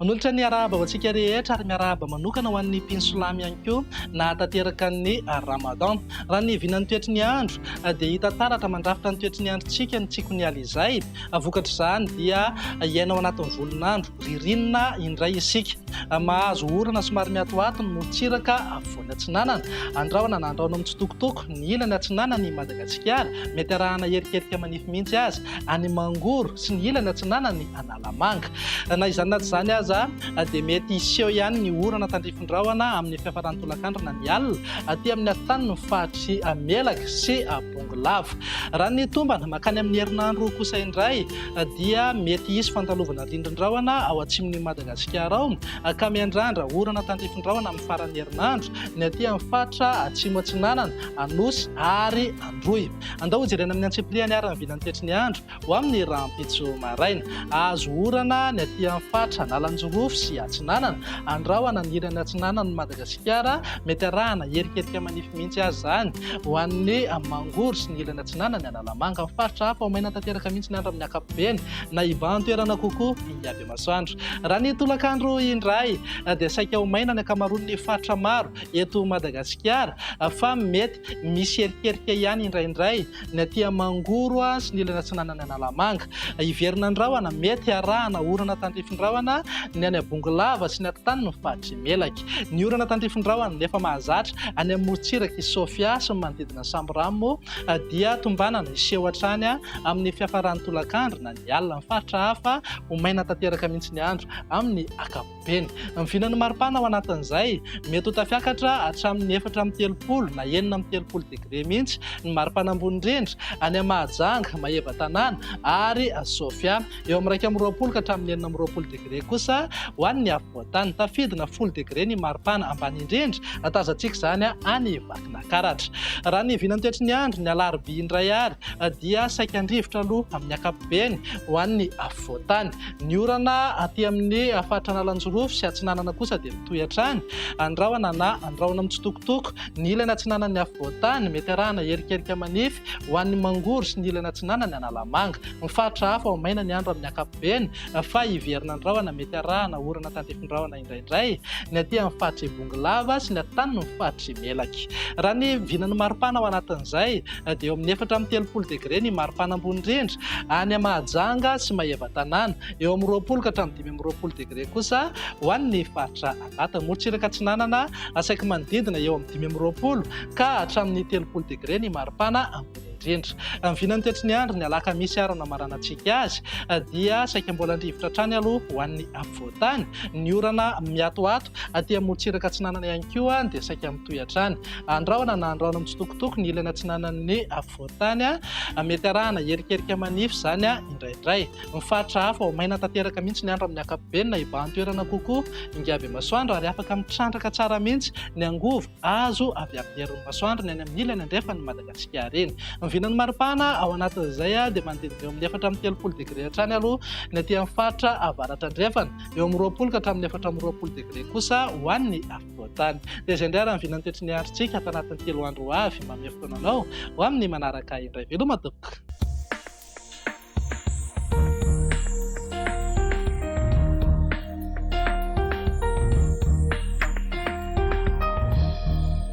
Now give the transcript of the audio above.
Manolotra ny arahaba ho antsika rehetra ary miarahaba manokana ho an'ny mpino silamo ihany koa nahatanteraka ny Ramadan. Raha ny vinan'ny toetry ny andro dia hita taratra mandrafitra ny toetry ny androntsika ny tsikon'ny alizay. Vokatr'izany dia hiaina ao anatin'ny volon'andro ririnina indray isika. Mahazo orana somary miatoato ny morontsiraka afovoany atsinanana. Andrahona na andrahona mitsitokotoko ny ilany atsinanan'i Madagasikara, mety arahana erikerika manify mihitsy aza any Mangoro sy ny ilany atsinanan'i Analamanga. Na izany na tsy izany aza dia mety hiseho ihany ny orana tandrifin-drahona amin'ny fiafaran'ny tolakandro na ny alina aty amin'ny atitaniny ny faritr'i Melaky sy Bongolava. Raha ny tombana mankany amin'ny herinandro kosa indray dia mety hisy fandalovana rindrin-drahona ao atsimon'i Madagasikara ao ka miandrandra orana tandrifin-drahona amin'ny faran'ny herinandro ny aty amin'ny faritra atsimo atsinanana, Anosy ary Androy. Andao hojerena amin'ny antsipiriany ary ny vinan'ny toetry ny andro ho amin'ny rahampitso maraina. Hahazo orana ny aty amin'ny faritra Analanjirofo sy Atsinanana. Andrahona ny ilany atsinanan'i Madagasikara, mety arahana erikerika manify mihitsy aza izany ho an'ny Mangoro sy ny ilany atsinanan'i Analamanga. Amin'ny faritra hafa, ho maina tanteraka mihitsy ny andro amin'ny ankapobeny, na hibahan-toerana kokoa ingaby masoandro. Raha ny tolakandro indray dia saika ho maina ny ankamaroan'ny faritra maro eto Madagasikara fa mety misy erikerika ihany indraindray ny aty Mangoro sy ny ilany atsinanan'i Analamanga. Hiverina ny rahona, mety harahana orana tandrifin-drahona ny any Bongolava sy ny atitaniny ny faritr'i Melaky. Ny orana tandrifin-drahona efa mahazatra any amin'ny morontsirak'i Sofia sy ny manodidina an'i Sambirano moa dia tombanana hiseho hatrany amin'ny fiafaran'ny tolakandro na ny alina. Ny faritra hafa ho maina tanteraka mihitsy ny andro amin'ny ankapobeny. Beny. Ny vinan'ny maripana ao anatin'izay, mety ho tafiakatra hatramin'ny 34 na 36 degre mihitsy ny maripana ambony indrindra any Mahajanga, Maevatanàna ary Sofia. Eo amin'ny 21 ka hatramin'ny 26 degre kosa ho an'ny afovoan-tany. Tafidina folo degre ny maripana ambany indrindra, tazantsika izany any Vakinakaratra. Raha ny vinan'ny toetry ny andro, ny alarobia indray ary dia saika an-drivotra aloha amin'ny ankapobeny ho an'ny afovoan-tany. Ny orana aty amin'ny faritra Analanjirofo sy Atsinanana kosa dia mitohy hatrany. Andrahona na andrahona mitsitokotoko ny ilany atsinanan'ny afovoan-tany, mety arahana erikerika manify ho an'ny Mangoro sy ny ilany atsinanan'ny Analamanga. Ny faritra hafa ho maina ny andro amin'ny ankapobeny fa hiverina ny rahona mety arahana orana tandrifin-drahona indraindray ny aty amin'ny faritr'i Bongolava sy ny atitaniny ny faritr'i Melaky. Raha ny vinan'ny maripana ao anatin'izay dia eo amin'ny 34 degre ny maripana ambony indrindra any Mahajanga sy Maevatanàna, eo amin'ny 20 ka hatramin'ny 25 degre kosa ho an'ny faritra anatiny. Morontsiraka atsinanana saiky manodidina eo amin'ny 25 ka hatramin'ny 30 degre ny maripana ambony indrindra. Ny vinan'ny toetry ny andro ny alakamisy ary namaranantsika azy dia saika mbola an-drivotra hatrany aloha ho an'ny afovoan-tany. Ny orana miatoato aty amin'ny morontsiraka atsinanana ihany koa dia saika mitohy hatrany. Andrahona na andrahona mitsitokotoko ny ilany atsinanan'ny afovoan-tany. Mety arahana erikerika manify izany indraindray. Ny faritra hafa ho maina tanteraka mihitsy ny andro amin'ny ankapobeny na hibahan-toerana kokoa ingaby masoandro ary afaka mitrandraka tsara mihitsy ny angovo azo avy amin'ny herin'ny masoandro ny any amin'ny ilany andrefan'i Madagasikara iny. Ny vinan'ny maripana ao anatin'izay dia manodidina eo amin'ny 34 degre hatrany aloha ny aty amin'ny faritra avaratra andrefana, eo amin'ny 20 ka hatramin'ny 24 degre kosa ho an'ny afovoan-tany. Dia izay indray ary ny vinan'ny toetry ny androntsika ato anatin'ny telo andro ho avy. Manome fotoana anao ho amin'ny manaraka indray. Veloma tompoko.